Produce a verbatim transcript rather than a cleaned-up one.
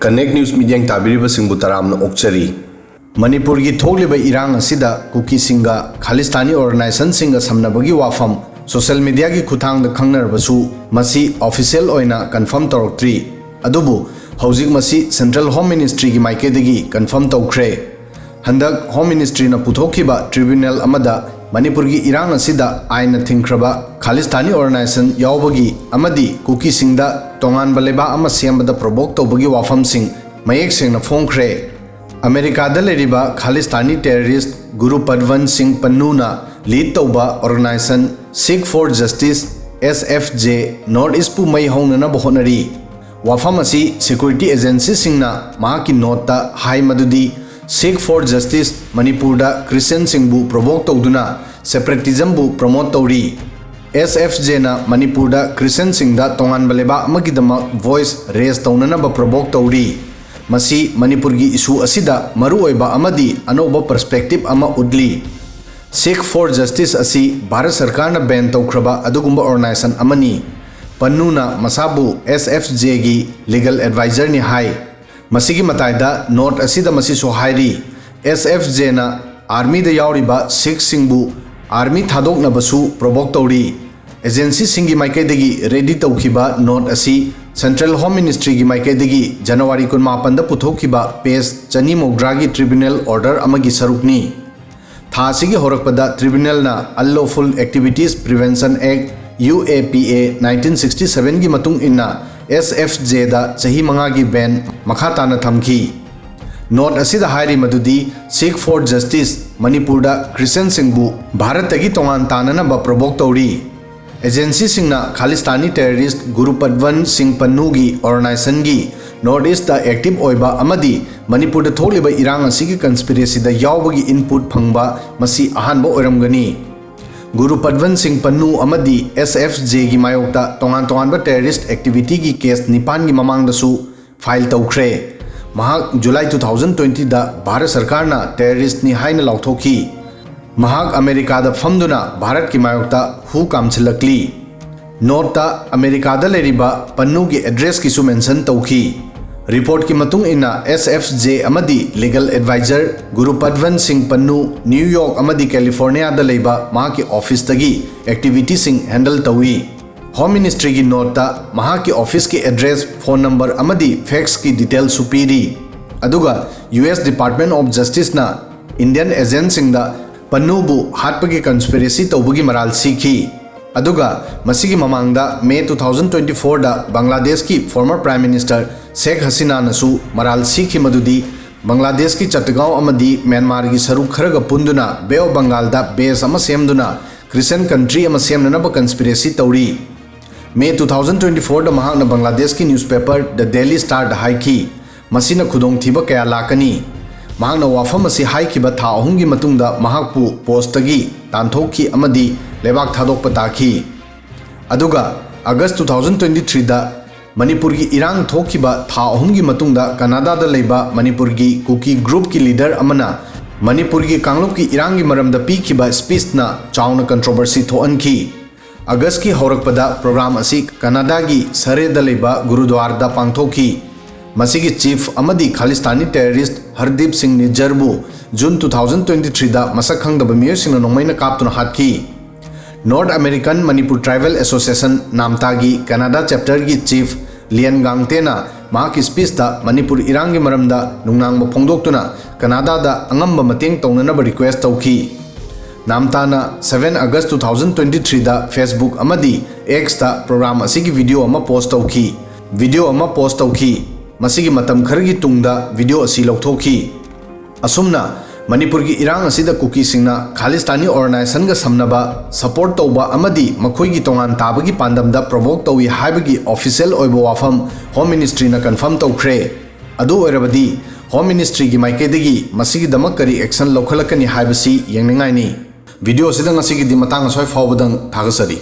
Connect News ꯃꯤꯠꯌꯦꯡ ꯇꯥꯕꯤꯔꯤꯕꯁꯤꯡꯕꯨ ꯇꯔꯥꯝꯅ ꯑꯣꯛꯆꯔꯤ꯫ ꯃꯅꯤꯄꯨꯔꯒꯤ ꯊꯣꯛꯂꯤꯕ ꯏꯔꯥꯡ ꯑꯁꯤꯗ ꯀꯨꯀꯤꯁꯤꯡꯒ ꯈꯥꯂꯤꯁꯇꯥꯅꯤ ꯑꯣꯔꯒꯅꯥꯏꯖꯦꯁꯟꯁꯤꯡꯒ ꯁꯝꯅꯕꯒꯤ ꯋꯥꯐꯝ ꯁꯣꯁꯤꯌꯦꯜ ꯃꯤꯗꯤꯌꯥꯒꯤ ꯈꯨꯠꯊꯥꯡꯗ ꯈꯪꯅꯔꯕꯁꯨ, ꯃꯁꯤ ꯑꯣꯐꯤꯁꯤꯌꯦꯜ ꯑꯣꯏꯅ ꯀꯟꯐꯥꯔꯝ ꯇꯧꯔꯛꯇ꯭ꯔꯤ꯫ ꯑꯗꯨꯕꯨ ꯍꯧꯖꯤꯛ ꯃꯁꯤ ꯁꯦꯟꯇ꯭ꯔꯦꯜ ꯍꯣꯝ ꯃꯤꯅꯤꯁꯇ꯭ꯔꯤꯒꯤ ꯃꯥꯏꯀꯩꯗꯒꯤ ꯀꯟꯐꯥꯔꯝ ꯇꯧꯈ꯭ꯔꯦ꯫ ꯍꯟꯗꯛ ꯍꯣꯝ ꯃꯤꯅꯤꯁꯇ꯭ꯔꯤꯅ ꯄꯨꯊꯣꯛꯈꯤꯕ ꯇ꯭ꯔꯤꯕ꯭ꯌꯨꯅꯦꯜ ꯑꯃꯗ ꯃꯅꯤꯄꯨꯔꯒꯤ ꯏꯔꯥꯡ ꯑꯁꯤꯗ ꯑꯥꯏꯟꯅ ꯊꯤꯡꯈ꯭ꯔꯕ ꯈꯥꯂꯤꯁꯇꯥꯅꯤ ꯑꯣꯔꯒꯅꯥꯏꯖꯦꯁꯟ ꯌꯥꯎꯕꯒꯤ ꯑꯃꯗꯤ ꯀꯨꯀꯤꯁꯤꯡꯗ ꯇꯣꯉꯥꯟꯕ ꯂꯩꯕꯥꯛ ꯑꯃ ꯁꯦꯝꯕꯗ ꯄ꯭ꯔꯣꯚꯣꯛ ꯇꯧꯕꯒꯤ ꯋꯥꯐꯝꯁꯤꯡ ꯃꯌꯦꯛ ꯁꯦꯡꯅ ꯐꯣꯡꯈ꯭ꯔꯦ꯫ ꯑꯃꯦꯔꯤꯀꯥꯗ ꯂꯩꯔꯤꯕ ꯈꯥꯂꯤꯁꯇꯥꯅꯤ ꯇꯦꯔꯣꯔꯤꯁ꯭ꯠ ꯒꯨꯔꯨ ꯄꯗꯋꯟ ꯁꯤꯡ ꯄꯟꯅꯨꯅ ꯂꯤꯗ ꯇꯧꯕ organization Sikh for Justice, S F J, north ꯏꯁ꯭ꯠꯄꯨ ꯃꯩ ꯍꯧꯅꯅꯕ ꯍꯣꯠꯅꯔꯤ꯫ ꯋꯥꯐꯝ ꯑꯁꯤ ꯁꯦꯀ꯭ꯌꯨꯔꯤꯇꯤ ꯑꯦꯖꯦꯟꯁꯤꯁꯤꯡꯅ ꯃꯍꯥꯛꯀꯤ ꯅꯣꯠꯇ ꯍꯥꯏ ꯃꯗꯨꯗꯤ Sikh for Justice ꯃꯅꯤꯄꯨꯔꯗ ꯈ꯭ꯔꯤꯁꯇꯤꯌꯟꯁꯤꯡꯕꯨ ꯄ꯭ꯔꯣꯚꯣꯛ ꯇꯧꯗꯨꯅ ꯁꯦꯄꯔꯦꯇꯤꯖꯝꯕꯨ ꯄ꯭ꯔꯣꯃꯣꯠ ꯇꯧꯔꯤ꯫ S F Jꯅ ꯃꯅꯤꯄꯨꯔꯗ ꯈ꯭ꯔꯤꯁꯇꯤꯌꯟꯁꯤꯡꯗ ꯇꯣꯉꯥꯟꯕ ꯂꯩꯕꯥꯛ ꯑꯃꯒꯤꯗꯃꯛ ꯚꯣꯏꯁ ꯔꯦꯖ ꯇꯧꯅꯅꯕ ꯄ꯭ꯔꯣꯚꯣꯛ ꯇꯧꯔꯤ꯫ ꯃꯁꯤ ꯃꯅꯤꯄꯨꯔꯒꯤ ꯏꯁꯨ ꯑꯁꯤꯗ ꯃꯔꯨꯑꯣꯏꯕ ꯑꯃꯗꯤ ꯑꯅꯧꯕ ꯄꯔꯁꯄꯦꯛꯇꯤꯚ ꯑꯃ ꯎꯠꯂꯤ꯫ Sikh for Justice ꯑꯁꯤ ꯚꯥꯔꯠ ꯁꯔꯀꯥꯔꯅ ꯕꯦꯟ ꯇꯧꯈ꯭ꯔꯕ ꯑꯗꯨꯒꯨꯝꯕ ꯑꯣꯔꯒꯅꯥꯏꯖꯦꯁꯟ ꯑꯃꯅꯤ꯫ ꯄꯟꯅꯨꯅ ꯃꯁꯥꯕꯨ S F Jꯒꯤ ꯂꯤꯒꯦꯜ ꯑꯦꯗꯚꯥꯏꯖꯔꯅꯤ ꯍꯥꯏ꯫ ꯃꯁꯤꯒꯤ ꯃꯇꯥꯏꯗ ꯅꯣꯠ ꯑꯁꯤꯗ ꯃꯁꯤꯁꯨ ꯍꯥꯏꯔꯤ, S F Jꯅ ꯑꯥꯔꯃꯤꯗ ꯌꯥꯎꯔꯤꯕ ꯁꯤꯈꯁꯤꯡꯕꯨ ꯑꯥꯔꯃꯤ ꯊꯥꯗꯣꯛꯅꯕꯁꯨ ꯄ꯭ꯔꯣꯚꯣꯛ ꯇꯧꯔꯤ꯫ ꯑꯦꯖꯦꯟꯁꯤꯁꯤꯡꯒꯤ ꯃꯥꯏꯀꯩꯗꯒꯤ ꯔꯦꯗꯤ ꯇꯧꯈꯤꯕ ꯅꯣꯠ ꯑꯁꯤ ꯁꯦꯟꯇ꯭ꯔꯦꯜ ꯍꯣꯝ ꯃꯤꯅꯤꯁꯇ꯭ꯔꯤꯒꯤ ꯃꯥꯏꯀꯩꯗꯒꯤ ꯖꯅꯋꯥꯔꯤ ꯀꯨꯟꯃꯥꯄꯟꯗ ꯄꯨꯊꯣꯛꯈꯤꯕ ꯄꯦꯖ ꯆꯅꯤ ꯃꯧꯗ꯭ꯔꯥꯒꯤ ꯇ꯭ꯔꯤꯕ꯭ꯌꯨꯅꯦꯜ ꯑꯣꯔꯗꯔ ꯑꯃꯒꯤ ꯁꯔꯨꯛꯅꯤ꯫ ꯊꯥ ꯑꯁꯤꯒꯤ ꯍꯧꯔꯛꯄꯗ ꯇ꯭ꯔꯤꯕ꯭ꯌꯨꯅꯦꯜꯅ Unlawful Activities Prevention Act, U A P A, nineteen sixty sevenꯒꯤ ꯃꯇꯨꯡ ꯏꯟꯅ S F Jꯗ ꯆꯍꯤ ꯃꯉꯥꯒꯤ ꯕꯦꯟ ꯃꯈꯥ ꯇꯥꯅ ꯊꯝꯈꯤ꯫ ꯅꯣꯠ ꯑꯁꯤꯗ ꯍꯥꯏꯔꯤ ꯃꯗꯨꯗꯤ Sikh for Justice ꯃꯅꯤꯄꯨꯔꯗ ꯈ꯭ꯔꯤꯁꯇꯤꯌꯟꯁꯤꯡꯕꯨ ꯚꯥꯔꯠꯇꯒꯤ ꯇꯣꯉꯥꯟ ꯇꯥꯅꯅꯕ ꯄ꯭ꯔꯣꯚꯣꯛ ꯇꯧꯔꯤ꯫ ꯑꯦꯖꯦꯟꯁꯤꯁꯤꯡꯅ ꯈꯥꯂꯤꯁꯇꯥꯅꯤ ꯇꯦꯔꯣꯔꯤꯁ꯭ꯠ ꯒꯨꯔꯨ ꯄꯗꯋꯟ ꯁꯤꯡ ꯄꯟꯅꯨꯒꯤ ꯑꯣꯔꯒꯅꯥꯏꯖꯦꯁꯟꯒꯤ ꯅꯣꯔꯊ ꯏꯁ꯭ꯠꯇ ꯑꯦꯛꯇꯤꯚ ꯑꯣꯏꯕ ꯑꯃꯗꯤ ꯃꯅꯤꯄꯨꯔꯗ ꯊꯣꯛꯂꯤꯕ ꯏꯔꯥꯡ ꯑꯁꯤꯒꯤ ꯀꯟꯁꯄꯤꯔꯦꯁꯤꯗ ꯌꯥꯎꯕꯒꯤ ꯏꯟꯄꯨꯠ ꯐꯪꯕ ꯃꯁꯤ ꯑꯍꯥꯟꯕ ꯑꯣꯏꯔꯝꯒꯅꯤ꯫ ꯒꯨꯔꯨ ꯄꯗꯋꯟ ꯁꯤꯡ ꯄꯟꯅꯨ ꯑꯃꯗꯤ S F Jꯒꯤ ꯃꯥꯌꯣꯛꯇ ꯇꯣꯉꯥꯟ ꯇꯣꯉꯥꯟꯕ ꯇꯦꯔꯣꯔꯤꯁ꯭ꯠ ꯑꯦꯛꯇꯤꯚꯤꯇꯤꯒꯤ ꯀꯦꯁ ꯅꯤꯄꯥꯟꯒꯤ ꯃꯃꯥꯡꯗꯁꯨ ꯐꯥꯏꯜ ꯇꯧꯈ꯭ꯔꯦ꯫ ꯃꯍꯥꯛ ꯖꯨꯂꯥꯏ two thousand twentyꯗ ꯚꯥꯔꯠ ꯁꯔꯀꯥꯔꯅ ꯇꯦꯔꯣꯔꯤꯁ꯭ꯠꯅꯤ ꯍꯥꯏꯅ ꯂꯥꯎꯊꯣꯛꯈꯤ꯫ ꯃꯍꯥꯛ ꯑꯃꯦꯔꯤꯀꯥꯗ ꯐꯝꯗꯨꯅ ꯚꯥꯔꯠꯀꯤ ꯃꯥꯌꯣꯛꯇ ꯍꯨ ꯀꯥꯝꯁꯤꯜꯂꯛꯂꯤ꯫ ꯅꯣꯠꯇ ꯑꯃꯦꯔꯤꯀꯥꯗ ꯂꯩꯔꯤꯕ ꯄꯟꯅꯨꯒꯤ ꯑꯦꯗ꯭ꯔꯦꯁꯀꯤꯁꯨ ꯃꯦꯟꯁꯟ ꯇꯧꯈꯤ꯫ ꯔꯤꯄꯣꯔꯠꯀꯤ ꯃꯇꯨꯡ ꯏꯟꯅ, ꯑꯦꯁ ꯑꯦꯐ ꯖꯦ ꯑꯃꯗꯤ ꯂꯤꯒꯦꯜ ꯑꯦꯗꯚꯥꯏꯖꯔ ꯒꯨꯔꯨꯄꯠꯚꯟ ꯁꯤꯡ ꯄꯟꯅꯨ ꯅ꯭ꯌꯨ ꯌꯣꯔꯛ ꯑꯃꯗꯤ ꯀꯦꯂꯤꯐꯣꯔꯅꯤꯌꯥꯗ ꯂꯩꯕ ꯃꯍꯥꯛꯀꯤ ꯑꯣꯐꯤꯁꯇꯒꯤ ꯑꯦꯛꯇꯤꯚꯤꯇꯤꯁꯤꯡ ꯍꯦꯟꯗꯜ ꯇꯧꯏ꯫ ꯍꯣꯝ ꯃꯤꯅꯤꯁꯇ꯭ꯔꯤꯒꯤ ꯅꯣꯠꯇ ꯃꯍꯥꯛꯀꯤ ꯑꯣꯐꯤꯁꯀꯤ ꯑꯦꯗ꯭ꯔꯦꯁ, ꯐꯣꯟ ꯅꯝꯕꯔ ꯑꯃꯗꯤ ꯐꯦꯛꯁꯀꯤ ꯗꯤꯇꯦꯜꯁꯨ ꯄꯤꯔꯤ꯫ ꯑꯗꯨꯒ ꯌꯨ ꯑꯦꯁ ꯗꯤꯄꯥꯔꯠꯃꯦꯟ ꯑꯣꯐ ꯖꯁꯇꯤꯁꯅ ꯏꯟꯗꯤꯌꯟ ꯑꯦꯖꯦꯟꯠꯁꯤꯡꯗ ꯄꯟꯅꯨꯕꯨ ꯍꯥꯠꯄꯒꯤ ꯀꯟꯁꯄꯤꯔꯦꯁꯤ ꯇꯧꯕꯒꯤ ꯃꯔꯥꯜ ꯁꯤꯈꯤ꯫ ꯑꯗꯨꯒ ꯃꯁꯤꯒꯤ ꯃꯃꯥꯡꯗ ꯃꯦ two thousand twenty fourꯗ ꯕꯪꯒ꯭ꯂꯥꯗꯦꯁꯀꯤ ꯐꯣꯔꯃꯔ ꯄ꯭ꯔꯥꯏꯝ ꯃꯤꯅꯤꯁꯇꯔ ꯁꯦꯈ ꯍꯁꯤꯅꯥꯅꯁꯨ ꯃꯔꯥꯜ ꯁꯤꯈꯤ, ꯃꯗꯨꯗꯤ ꯕꯪꯒ꯭ꯂꯥꯗꯦꯁꯀꯤ ꯆꯠꯇꯒꯥꯎ ꯑꯃꯗꯤ ꯃ꯭ꯌꯥꯟꯃꯥꯔꯒꯤ ꯁꯔꯨꯛ ꯈꯔꯒ ꯄꯨꯟꯗꯨꯅ ꯕꯦ ꯑꯣꯐ ꯕꯪꯒꯥꯜꯗ ꯕꯦꯁ ꯑꯃ ꯁꯦꯝꯗꯨꯅ ꯈ꯭ꯔꯤꯁꯇꯤꯌꯟ ꯀꯟꯇ꯭ꯔꯤ ꯑꯃ ꯁꯦꯝꯅꯅꯕ ꯀꯟꯁꯄꯤꯔꯦꯁꯤ ꯇꯧꯔꯤ꯫ ꯃꯦ two thousand twenty fourꯗ ꯃꯍꯥꯛꯅ ꯕꯪꯒ꯭ꯂꯥꯗꯦꯁꯀꯤ ꯅ꯭ꯌꯨꯁꯄꯦꯄꯔ ꯗ ꯗꯦꯂꯤ ꯁ꯭ꯇꯥꯔꯗ ꯍꯥꯏꯈꯤ, "ꯃꯁꯤꯅ ꯈꯨꯗꯣꯡꯊꯤꯕ ꯀꯌꯥ ꯂꯥꯛꯀꯅꯤ"꯫ ꯃꯍꯥꯛꯅ ꯋꯥꯐꯝ ꯑꯁꯤ ꯍꯥꯏꯈꯤꯕ ꯊꯥ ꯑꯍꯨꯝꯒꯤ ꯃꯇꯨꯡꯗ ꯃꯍꯥꯛꯄꯨ ꯄꯣꯁꯇꯒꯤ ꯇꯥꯟꯊꯣꯛꯈꯤ ꯑꯃꯗꯤ ꯂꯩꯕꯥꯛ ꯊꯥꯗꯣꯛꯄ ꯇꯥꯈꯤ꯫ ꯑꯗꯨꯒ ꯑꯥꯒꯁ two thousand twenty threeꯗ ꯃꯅꯤꯄꯨꯔꯒꯤ ꯏꯔꯥꯡ ꯊꯣꯛꯈꯤꯕ ꯊꯥ ꯑꯍꯨꯝꯒꯤ ꯃꯇꯨꯡꯗ ꯀꯅꯥꯗꯥꯗ ꯂꯩꯕ ꯃꯅꯤꯄꯨꯔꯒꯤ ꯀꯨꯀꯤ ꯒ꯭ꯔꯨꯞꯀꯤ ꯂꯤꯗꯔ ꯑꯃꯅ ꯃꯅꯤꯄꯨꯔꯒꯤ ꯀꯥꯡꯂꯨꯞꯀꯤ ꯏꯔꯥꯡꯒꯤ ꯃꯔꯝꯗ ꯄꯤꯈꯤꯕ ꯁ꯭ꯄꯤꯆꯅ ꯆꯥꯎꯅ ꯀꯟꯇ꯭ꯔꯣꯚꯔꯁꯤ ꯊꯣꯛꯍꯟꯈꯤ꯫ ꯑꯥꯒꯁꯀꯤ ꯍꯧꯔꯛꯄꯗ ꯄ꯭ꯔꯣꯒ꯭ꯔꯥꯝ ꯑꯁꯤ ꯀꯅꯥꯗꯥꯒꯤ ꯁꯔꯦꯗ ꯂꯩꯕ ꯒꯨꯔꯨꯗ꯭ꯋꯥꯔꯗ ꯄꯥꯡꯊꯣꯛꯈꯤ꯫ ꯃꯁꯤꯒꯤ ꯆꯤꯐ ꯑꯃꯗꯤ ꯈꯥꯂꯤꯁꯇꯥꯅꯤ ꯇꯦꯔꯣꯔꯤꯁ꯭ꯠ ꯍꯔꯗꯤꯞ ꯁꯤꯡ ꯅꯤꯖꯔꯕꯨ ꯖꯨꯟ two thousand twenty threeꯗ ꯃꯁꯛ ꯈꯪꯗꯕ ꯃꯤꯑꯣꯏꯁꯤꯡꯅ ꯅꯣꯡꯃꯩꯅ ꯀꯥꯞꯇꯨꯅ ꯍꯥꯠꯈꯤ꯫ North American Manipur tribal association, ꯅꯥꯝꯇꯥꯒꯤ ꯀꯅꯥꯗꯥ ꯆꯦꯞꯇꯔꯒꯤ ꯆꯤꯐ ꯂꯤꯌꯟ ꯒꯥꯡꯇꯦꯅ ꯃꯍꯥꯛꯀꯤ ꯁ꯭ꯄꯤꯆꯇ ꯃꯅꯤꯄꯨꯔ ꯏꯔꯥꯡꯒꯤ ꯃꯔꯝꯗ ꯅꯨꯡꯅꯥꯡꯕ ꯐꯣꯡꯗꯣꯛꯇꯨꯅ ꯀꯅꯥꯗꯥꯗ ꯑꯉꯝꯕ ꯃꯇꯦꯡ ꯇꯧꯅꯅꯕ ꯔꯤꯀ꯭ꯋꯦꯁ ꯇꯧꯈꯤ꯫ ꯅꯥꯝꯇꯥꯅ seven August two thousand twenty threeꯗ Facebook ꯑꯃꯗꯤ Xꯇ ꯄ꯭ꯔꯣꯒ꯭ꯔꯥꯝ ꯑꯁꯤꯒꯤ ꯚꯤꯗꯤꯑꯣ ꯑꯃ ꯄꯣꯁ꯭ꯠ ꯇꯧꯈꯤ꯫ ꯚꯤꯗꯤꯑꯣ ꯑꯃ ꯄꯣꯁ꯭ꯠ ꯇꯧꯈꯤ꯫ ꯃꯁꯤꯒꯤ ꯃꯇꯝ ꯈꯔꯒꯤ ꯇꯨꯡꯗ ꯚꯤꯗꯤꯑꯣ ꯑꯁꯤ ꯂꯧꯊꯣꯛꯈꯤ꯫ ꯑꯁꯨꯝꯅ ꯃꯅꯤꯄꯨꯔꯒꯤ ꯏꯔꯥꯡ ꯑꯁꯤꯗ ꯀꯨꯀꯤꯁꯤꯡꯅ ꯈꯥꯂꯤꯁꯇꯥꯅꯤ ꯑꯣꯔꯒꯅꯥꯏꯖꯦꯁꯟꯒ ꯁꯝꯅꯕ, ꯁꯄꯣꯔꯠ ꯇꯧꯕ ꯑꯃꯗꯤ ꯃꯈꯣꯏꯒꯤ ꯇꯣꯉꯥꯟ ꯇꯥꯕꯒꯤ ꯄꯥꯟꯗꯝꯗ ꯄ꯭ꯔꯣꯚꯣꯛ ꯇꯧꯏ ꯍꯥꯏꯕꯒꯤ ꯑꯣꯐꯤꯁꯤꯌꯦꯜ ꯑꯣꯏꯕ ꯋꯥꯐꯝ ꯍꯣꯝ ꯃꯤꯅꯤꯁꯇ꯭ꯔꯤꯅ ꯀꯟꯐꯥꯔꯝ ꯇꯧꯈ꯭ꯔꯦ꯫ ꯑꯗꯨ ꯑꯣꯏꯔꯕꯗꯤ ꯍꯣꯝ ꯃꯤꯅꯤꯁꯇ꯭ꯔꯤꯒꯤ ꯃꯥꯏꯀꯩꯗꯒꯤ ꯃꯁꯤꯒꯤꯗꯃꯛ ꯀꯔꯤ ꯑꯦꯛꯁꯟ ꯂꯧꯈꯠꯂꯛꯀꯅꯤ ꯍꯥꯏꯕꯁꯤ ꯌꯦꯡꯅꯤꯡꯉꯥꯏꯅꯤ꯫ ꯚꯤꯗꯤꯑꯣ ꯑꯁꯤꯗ ꯉꯁꯤꯒꯤꯗꯤ ꯃꯇꯥꯡ ꯑꯁ꯭ꯋꯥꯏ ꯐꯥꯎꯕꯗꯪ꯫ ꯊꯥꯒꯠꯆꯔꯤ꯫